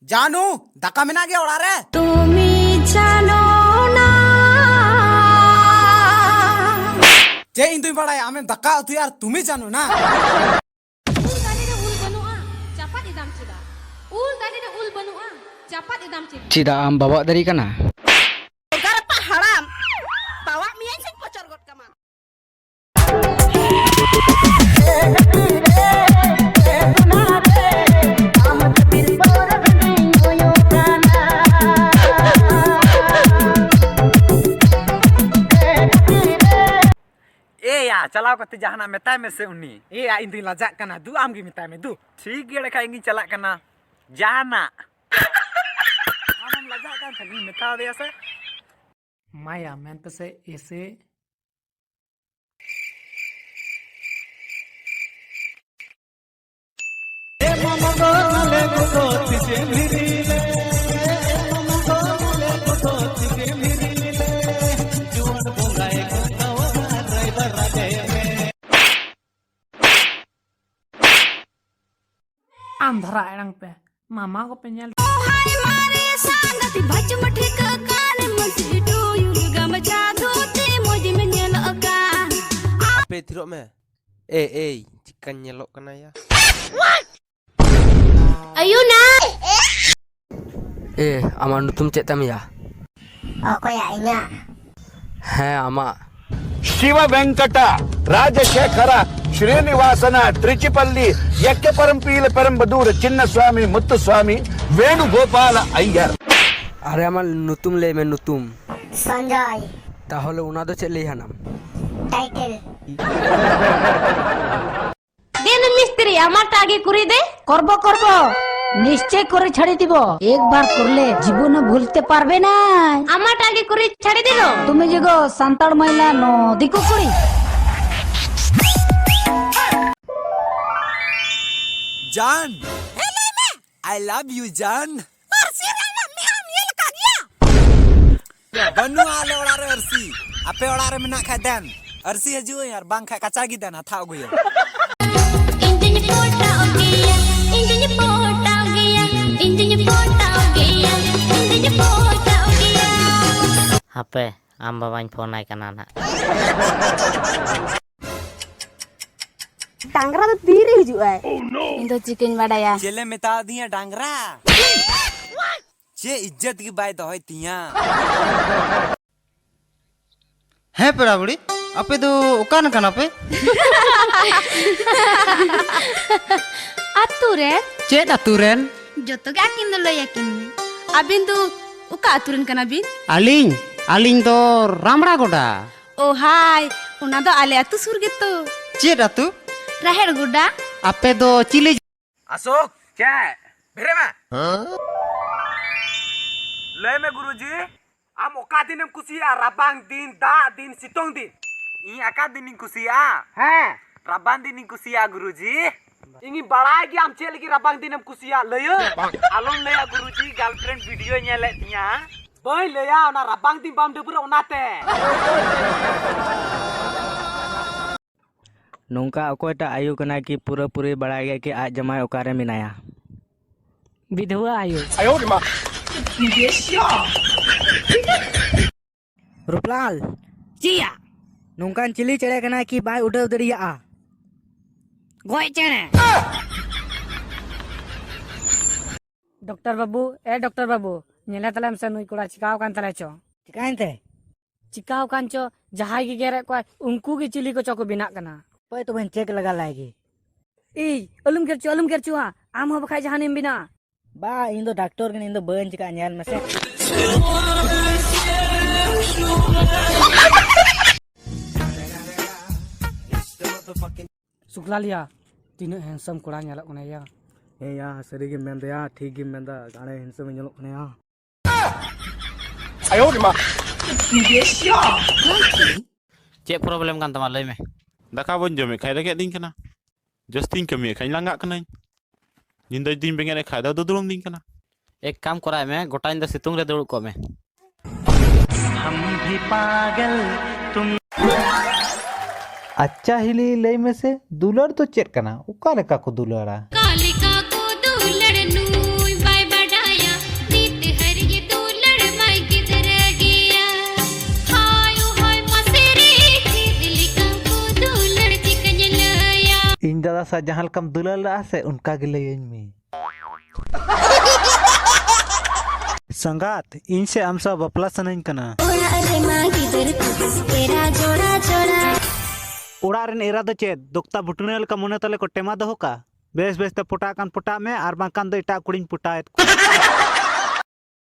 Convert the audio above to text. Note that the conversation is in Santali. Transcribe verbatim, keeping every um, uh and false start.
ᱡᱟᱱᱩ, ᱫᱟᱠᱟ ᱢᱮᱱᱟᱜ ᱜᱮᱭᱟ ᱚᱲᱟᱜ ᱨᱮ? ᱛᱩᱢᱤ ᱡᱟᱱᱚ ᱱᱟ᱾ ᱪᱮᱫ ᱤᱧ ᱫᱩᱧ ᱵᱟᱲᱟᱭᱟ, ᱟᱢᱮᱢ ᱫᱟᱠᱟ ᱩᱛᱩᱭᱟ ᱟᱨ ᱛᱩᱢᱤ ᱡᱟᱱᱚ ᱱᱟ᱾ ᱩᱞ ᱫᱟᱨᱮ ᱨᱮ ᱩᱞ ᱵᱟᱹᱱᱩᱜᱼᱟ, ᱪᱟᱯᱟᱫ ᱮᱫᱟᱢ ᱪᱮᱫᱟᱜ? ᱩᱞ ᱫᱟᱨᱮ ᱨᱮ ᱩᱞ ᱵᱟᱹᱱᱩᱜᱼᱟ, ᱪᱟᱯᱟᱫ ᱮᱫᱟᱢ ᱪᱮᱫᱟᱜ? ᱪᱮᱫᱟᱜ ᱟᱢ ᱵᱟᱵᱟᱜ ᱫᱟᱨᱮ ᱠᱟᱱᱟ? ᱜᱟᱨᱯᱟ ᱦᱟᱲᱟᱢ, ᱛᱟᱣᱟᱜ ᱢᱮᱭᱟᱧ ᱥᱮᱧ ᱯᱚᱪᱚᱨ ᱜᱚᱫ ᱠᱟᱢᱟ᱾ ᱮᱭᱟ, ᱪᱟᱞᱟᱣ ᱠᱟᱛᱮ ᱡᱟᱦᱟᱱᱟᱜ ᱢᱮᱛᱟᱭ ᱢᱮᱥᱮ ᱩᱱᱤ᱾ ᱮᱭᱟ, ᱤᱧ ᱫᱩᱧ ᱞᱟᱡᱟᱜ ᱠᱟᱱᱟ, ᱫᱩ ᱟᱢ ᱜᱮ ᱢᱮᱛᱟᱭ ᱢᱮ, ᱫᱩ᱾ ᱴᱷᱤᱠ ᱜᱮᱭᱟ, ᱮᱸᱰᱮᱠᱷᱟᱱ ᱤᱧ ᱜᱤᱧ ᱪᱟᱞᱟᱜ ᱠᱟᱱᱟ᱾ ᱡᱟᱦᱟᱱᱟᱜ ᱟᱢᱮᱢ ᱞᱟᱡᱟᱜ ᱠᱟᱱ ᱠᱷᱟᱱ ᱤᱧ ᱢᱮᱛᱟᱣ ᱫᱮᱭᱟ ᱥᱮ᱾ ᱢᱟᱭᱟ ᱢᱮᱱ ᱯᱮᱥᱮ ᱮᱥᱮ᱾ ᱟᱱᱫᱷᱨᱟ ᱮᱲᱟᱝ ᱯᱮ, ᱢᱟᱢᱟ ᱠᱚᱯᱮ ᱧᱮᱞ᱾ ᱦᱟᱭ ᱢᱟᱨᱮ ᱥᱟᱸᱜᱟᱛ ᱵᱷᱟᱡᱢ ᱴᱷᱤᱠ ᱠᱟᱱ ᱢᱟᱹᱥᱤ ᱴᱩᱭᱩᱨ ᱜᱟᱢᱪᱷᱟ ᱫᱷᱩᱛᱤ ᱢᱚᱡᱽ ᱮᱢ ᱧᱮᱞᱚᱜ ᱠᱟᱱ᱾ ᱟᱯᱮ ᱛᱷᱤᱨᱚᱜ ᱢᱮ᱾ ᱮ, ᱮᱭ, ᱪᱤᱠᱟᱧ ᱧᱮᱞᱚᱜ ᱠᱟᱱᱟ ᱭᱟ? ᱟᱭᱩ ᱱᱟ᱾ ᱮ, ᱟᱢᱟᱜ ᱧᱩᱛᱩᱢ ᱪᱮᱫ ᱛᱟᱢ ᱭᱟ? ᱚᱠᱚᱭᱟᱜ, ᱤᱧᱟᱜ? ᱦᱮᱸ, ᱟᱢᱟᱜ᱾ ᱥᱤᱵᱟ ᱵᱮᱝᱠᱟᱴᱟ ᱨᱟᱡᱟᱥᱮᱠᱷᱟᱨᱟ ᱥᱨᱤᱱᱤᱵᱟᱥᱟᱱᱟ ᱛᱨᱤᱪᱤᱯᱟᱞᱞᱤ ᱭᱮᱠᱠᱮᱯᱟᱨᱟᱢᱯᱤᱞ ᱯᱮᱨᱮᱢᱵᱟᱫᱩᱨ ᱪᱤᱱᱱᱟᱥᱣᱟᱢᱤ ᱢᱩᱛᱛᱩᱥᱣᱟᱢᱤ ᱵᱮᱱᱩᱜᱳᱯᱟᱞ ᱟᱭᱭᱟᱨ᱾ ᱟᱨᱮ, ᱟᱢᱟᱜ ᱧᱩᱛᱩᱢ ᱞᱟᱹᱭ ᱢᱮ, ᱧᱩᱛᱩᱢ᱾ ᱥᱚᱧᱡᱚᱭ᱾ ᱛᱟᱦᱚᱞᱮ ᱚᱱᱟ ᱫᱚ ᱪᱮᱫ ᱞᱟᱹᱭ ᱦᱟᱱᱟᱢ? ᱴᱟᱭᱴᱮᱞ᱾ দেন মিস্ত্রি, আমারটা আগে করে দে। করব, করব, নিশ্চয় করে ছাড়ি দিব। একবার করলে জীবনে ভুলতে পারবে না। আমারটা আগে করে ছাড়ি দিল। তুমি যে গো সান্তাড় মহিলা ন দিকু কুড়ি। জান, ᱦᱮᱸ, ᱞᱟᱹᱭ ᱢᱮ᱾ I love you, ᱡᱟᱱ᱾ ᱟᱨ ᱥᱤᱨᱟᱹ ᱢᱟ ᱢᱮᱫᱦᱟᱢ ᱧᱮᱞ ᱟᱠᱟᱫ ᱜᱮᱭᱟ? ᱵᱟᱹᱱᱩᱜᱼᱟ ᱟᱞᱮ ᱚᱲᱟᱜ ᱨᱮ ᱟᱹᱨᱥᱤ᱾ ᱟᱯᱮ ᱚᱲᱟᱜ ᱨᱮ ᱢᱮᱱᱟᱜ ᱠᱷᱟᱡ ᱫᱮᱱ ᱟᱹᱨᱥᱤ ᱦᱤᱡᱩᱜ ᱟᱹᱧ, ᱟᱨ ᱵᱟᱝ ᱠᱷᱟᱡ ᱠᱟᱪᱟ ᱜᱮ ᱫᱮᱱ ᱦᱟᱛᱟᱣ ᱟᱹᱜᱩᱭᱟᱹᱧ᱾ ᱤᱧ ᱫᱩᱧ ᱯᱚᱴᱟᱣ ᱜᱮᱭᱟ, ᱤᱧ ᱫᱩᱧ ᱯᱚᱴᱟᱣ ᱜᱮᱭᱟ, ᱤᱧ ᱫᱩᱧ ᱯᱚ- ᱦᱟᱯᱮ, ᱟᱢ ᱵᱟᱵᱟᱧ ᱯᱷᱳᱱ ᱟᱭ ᱠᱟᱱᱟ ᱱᱟᱜ᱾ ᱰᱟᱝᱨᱟ ᱫᱚ ᱛᱤᱨᱮ ᱦᱤᱡᱩᱜ ᱟᱭ? ᱤᱧ ᱫᱚ ᱪᱤᱠᱟᱹᱧ ᱵᱟᱰᱟᱭᱟ? ᱪᱮᱞᱮ ᱢᱮᱛᱟᱣᱫᱤᱧᱟ ᱰᱟᱝᱨᱟ? ᱪᱮᱫ ᱤᱡᱽᱡᱚᱛ ᱜᱮ ᱵᱟᱭ ᱫᱚᱦᱚᱭ ᱛᱤᱧᱟ᱾ ᱦᱮᱸ ᱯᱮᱲᱟ ᱵᱩᱲᱤ, ᱟᱯᱮ ᱫᱚ ᱚᱠᱟᱱ ᱠᱟᱱᱟ ᱯᱮ? ᱟᱹᱛᱩ ᱨᱮ᱾ ᱪᱮᱫ ᱟᱹᱛᱩ ᱨᱮᱱ? ᱡᱚᱛᱚ ᱜᱮ ᱟᱹᱠᱤᱱ ᱫᱚ ᱞᱟᱹᱭ ᱟᱹᱠᱤᱱ ᱢᱮ᱾ ᱟᱹᱵᱤᱱ ᱫᱚ ᱚᱠᱟ ᱟᱹᱛᱩ ᱨᱮᱱ ᱠᱟᱱᱟ ᱵᱤᱱ? ᱟᱹᱞᱤᱧ, ᱟᱹᱞᱤᱧ ᱫᱚ ᱨᱟᱢᱲᱟ ᱜᱚᱰᱟ᱾ ᱳ ᱦᱟᱭ, ᱚᱱᱟ ᱫᱚ ᱟᱞᱮ ᱟᱹᱛᱩ ᱥᱩᱨ ᱜᱮᱛᱚ᱾ ᱪᱮᱫ ᱟᱹᱛᱩ? ᱨᱟᱦᱮᱲ ᱜᱚᱰᱟ᱾ ᱟᱯᱮ ᱫᱚ ᱪᱤᱞᱤ? ᱟᱥᱳᱠ, ᱪᱮᱫ? ᱵᱮᱨᱮᱫ ᱢᱮ᱾ ᱞᱟᱹᱭ ᱢᱮ ᱜᱩᱨᱩᱡᱤ, ᱟᱢ ᱚᱠᱟ ᱫᱤᱱᱮᱢ ᱠᱩᱥᱤᱭᱟᱜᱼᱟ? ᱨᱟᱵᱟᱝ ᱫᱤᱱ, ᱫᱟᱜ ᱫᱤᱱ, ᱥᱤᱛᱩᱝ ᱫᱤᱱ? ᱤᱧ ᱚᱠᱟ ᱫᱤᱱᱤᱧ ᱠᱩᱥᱤᱭᱟᱜᱼᱟ? ᱦᱮᱸ᱾ ᱨᱟᱵᱟᱝ ᱫᱤᱱᱤᱧ ᱠᱩᱥᱤᱭᱟᱜᱼᱟ ᱜᱩᱨᱩᱡᱤ᱾ ᱤᱧᱤᱧ ᱵᱟᱲᱟᱭ ᱜᱮᱭᱟ ᱟᱢ ᱪᱮᱫ ᱞᱟᱹᱜᱤᱫ ᱨᱟᱵᱟᱝ ᱫᱤᱱᱮᱢ ᱠᱩᱥᱤᱭᱟᱜᱼᱟ, ᱞᱟᱹᱭᱟᱹᱧ᱾ ᱟᱞᱚᱢ ᱞᱟᱹᱭᱟ ᱜᱩᱨᱩᱡᱤ, girlfriend video ᱧᱮᱞᱮᱫ ᱛᱤᱧᱟ᱾ ᱵᱟᱹᱧ ᱞᱟᱹᱭᱟ, ᱚᱱᱟ ᱨᱟᱵᱟᱝ ᱫᱤᱱ ᱵᱟᱢ ᱰᱟᱹᱵᱽᱨᱟᱹᱜ ᱚᱱᱟᱛᱮ᱾ ᱱᱚᱝᱠᱟ ᱚᱠᱚᱭᱴᱟᱜ ᱟᱭᱳ ᱠᱟᱱᱟᱭ ᱠᱤ ᱯᱩᱨᱟᱹᱯᱩᱨᱤ ᱵᱟᱲᱟᱭ ᱜᱮᱭᱟ ᱠᱤ ᱟᱡ ᱡᱟᱢᱟᱭ ᱚᱠᱟᱨᱮ ᱢᱮᱱᱟᱭᱟ? ᱵᱤᱫᱷᱣᱟ ᱟᱭᱳ᱾ ᱨᱩᱯᱞᱟᱞ, ᱪᱮᱫ ᱭᱟ? ᱱᱚᱝᱠᱟᱱ ᱪᱤᱞᱤ ᱪᱮᱬᱮ ᱠᱟᱱᱟᱭ ᱠᱤ ᱵᱟᱭ ᱩᱰᱟᱹᱣ ᱫᱟᱲᱮᱭᱟᱜᱼᱟ? ᱜᱚᱡ ᱪᱮᱬᱮ᱾ ᱰᱚᱠᱴᱚᱨ ᱵᱟᱹᱵᱩ, ᱮ ᱰᱚᱠᱴᱚᱨ ᱵᱟᱹᱵᱩ, ᱧᱮᱞᱮ ᱛᱟᱞᱮᱢ ᱥᱮ ᱱᱩᱭ ᱠᱚᱲᱟ ᱪᱤᱠᱟᱣ ᱟᱠᱟᱱ ᱛᱟᱞᱮ ᱪᱚ᱾ ᱪᱤᱠᱟᱭᱮᱱ ᱛᱮ? ᱪᱤᱠᱟᱣ ᱟᱠᱟᱱ ᱪᱚ, ᱡᱟᱦᱟᱸᱭ ᱜᱮ ᱜᱮᱨᱮᱫ ᱠᱚᱣᱟᱭ, ᱩᱱᱠᱩ ᱜᱮ ᱪᱤᱞᱤ ᱠᱚᱪᱚ ᱠᱚ ᱵᱮᱱᱟᱜ ᱠᱟᱱᱟ᱾ ᱦᱟᱯᱳᱭ ᱛᱚᱵᱮᱧ check ᱞᱟᱜᱟ ᱞᱟᱭ ᱜᱮ᱾ ᱤᱭ, ᱟᱞᱚᱢ ᱜᱮᱨᱪᱚ, ᱟᱞᱚᱢ ᱜᱮᱨᱪᱚᱣᱟ, ᱟᱢ ᱦᱚᱸ ᱵᱟᱠᱷᱟᱡ ᱡᱟᱦᱟᱱᱤᱢ ᱵᱮᱱᱟᱜ᱾ ᱵᱟ, ᱤᱧ ᱫᱚ ᱰᱟᱠᱛᱚᱨ ᱠᱟᱹᱱᱟᱹᱧ, ᱤᱧ ᱫᱚ ᱵᱟᱹᱧ ᱪᱤᱠᱟᱜᱼᱟ, ᱧᱮᱞ ᱢᱮᱥᱮ᱾ ᱥᱩᱠᱞᱟᱞᱤᱭᱟ, ᱛᱤᱱᱟᱹᱜ handsome ᱠᱚᱲᱟ ᱧᱮᱞᱚᱜ ᱠᱟᱱᱟᱭ ᱭᱟ᱾ ᱦᱮᱸ ᱭᱟ, ᱥᱟᱹᱨᱤ ᱜᱮᱢ ᱢᱮᱱ ᱫᱟᱭᱟ, ᱴᱷᱤᱠ ᱜᱮᱢ ᱢᱮᱱ ᱫᱟ, ᱟᱹᱰᱤ handsome ᱮ ᱧᱮᱞᱚᱜ ᱠᱟᱱᱟ ᱭᱟ᱾ ᱪᱮᱫ problem ᱠᱟᱱ ᱛᱟᱢᱟ ᱞᱟᱹᱭ ᱢᱮ? ᱫᱟᱠᱟ ᱵᱟᱹᱧ ᱡᱚᱢᱮᱫ ᱠᱷᱟᱡ ᱨᱮᱸᱜᱮᱡ ᱫᱤᱧ ᱠᱟᱱᱟ, ᱡᱟᱹᱥᱛᱤᱧ ᱠᱟᱹᱢᱤᱭᱮᱫ ᱠᱷᱟᱡ ᱞᱟᱸᱜᱟᱜ ᱠᱟᱹᱱᱟᱹᱧ, ᱧᱤᱫᱟᱹ ᱡᱩᱫᱤᱧ ᱵᱮᱸᱜᱮᱫ ᱮᱫ ᱠᱷᱟᱡ ᱫᱚ ᱫᱩᱫᱲᱩᱢ ᱫᱤᱧ ᱠᱟᱱᱟ᱾ ᱮᱠ ᱠᱟᱢ ᱠᱚᱨᱟᱭ ᱢᱮ, ᱜᱚᱴᱟ ᱧᱤᱫᱟᱹ ᱥᱤᱛᱩᱝ ᱨᱮ ᱫᱩᱲᱩᱵ ᱠᱚᱜ ᱢᱮ᱾ ᱟᱪᱪᱷᱟ ᱦᱤᱞᱤ, ᱞᱟᱹᱭ ᱢᱮᱥᱮ, ᱫᱩᱞᱟᱹᱲ ᱫᱚ ᱪᱮᱫ ᱠᱟᱱᱟ? ᱚᱠᱟ ᱞᱮᱠᱟ ᱠᱚ ᱫᱩᱞᱟᱹᱲᱟ? ᱚᱠᱟ ᱞᱮᱠᱟ ᱠᱚ ᱫᱩᱞᱟᱹᱲ ᱱᱩᱭ ᱵᱟᱭ ᱵᱟᱰᱟᱭᱟ, ᱱᱤᱛ ᱦᱟᱹᱨᱤᱡ ᱫᱩᱞᱟᱹᱲ ᱢᱟᱭ ᱜᱤᱫᱽᱨᱟᱹ ᱜᱮᱭᱟ᱾ ᱥᱟᱶ ᱡᱟᱦᱟᱸ ᱞᱮᱠᱟᱢ ᱫᱩᱞᱟᱹᱲ ᱞᱟᱜᱼᱟ ᱥᱮ, ᱚᱱᱠᱟ ᱜᱮ ᱞᱟᱹᱭᱟᱹᱧ ᱢᱮ᱾ ᱥᱟᱸᱜᱟᱛ, ᱤᱧ ᱥᱮ ᱟᱢ ᱥᱟᱶ ᱵᱟᱯᱞᱟ ᱥᱟᱱᱟᱧ ᱠᱟᱱᱟ᱾ ᱚᱲᱟᱜ ᱨᱮᱢᱟ ᱜᱤᱫᱟᱹᱨ ᱠᱚ ᱮᱨᱟ ᱡᱚᱲᱟ ᱡᱚᱲᱟ᱾ ᱚᱲᱟᱜ ᱨᱮᱱ ᱮᱨᱟ ᱫᱚ ᱪᱮᱫ ᱫᱚᱠᱛᱟ ᱵᱷᱩᱴᱱᱟᱹ ᱞᱮᱠᱟ ᱢᱚᱱᱮ ᱛᱟᱞᱮ ᱠᱚ ᱴᱮᱢᱟ ᱫᱚᱦᱚ ᱠᱟᱜᱼᱟ? ᱵᱮᱥ ᱵᱮᱥ ᱛᱮ ᱯᱚᱴᱟᱜ ᱠᱟᱱ ᱯᱚᱴᱟᱜ ᱢᱮ, ᱟᱨ ᱵᱟᱝᱠᱷᱟᱱ ᱫᱚ ᱮᱴᱟᱜ ᱠᱩᱲᱤᱧ ᱯᱚᱴᱟᱣᱮᱫ ᱠᱚᱣᱟ᱾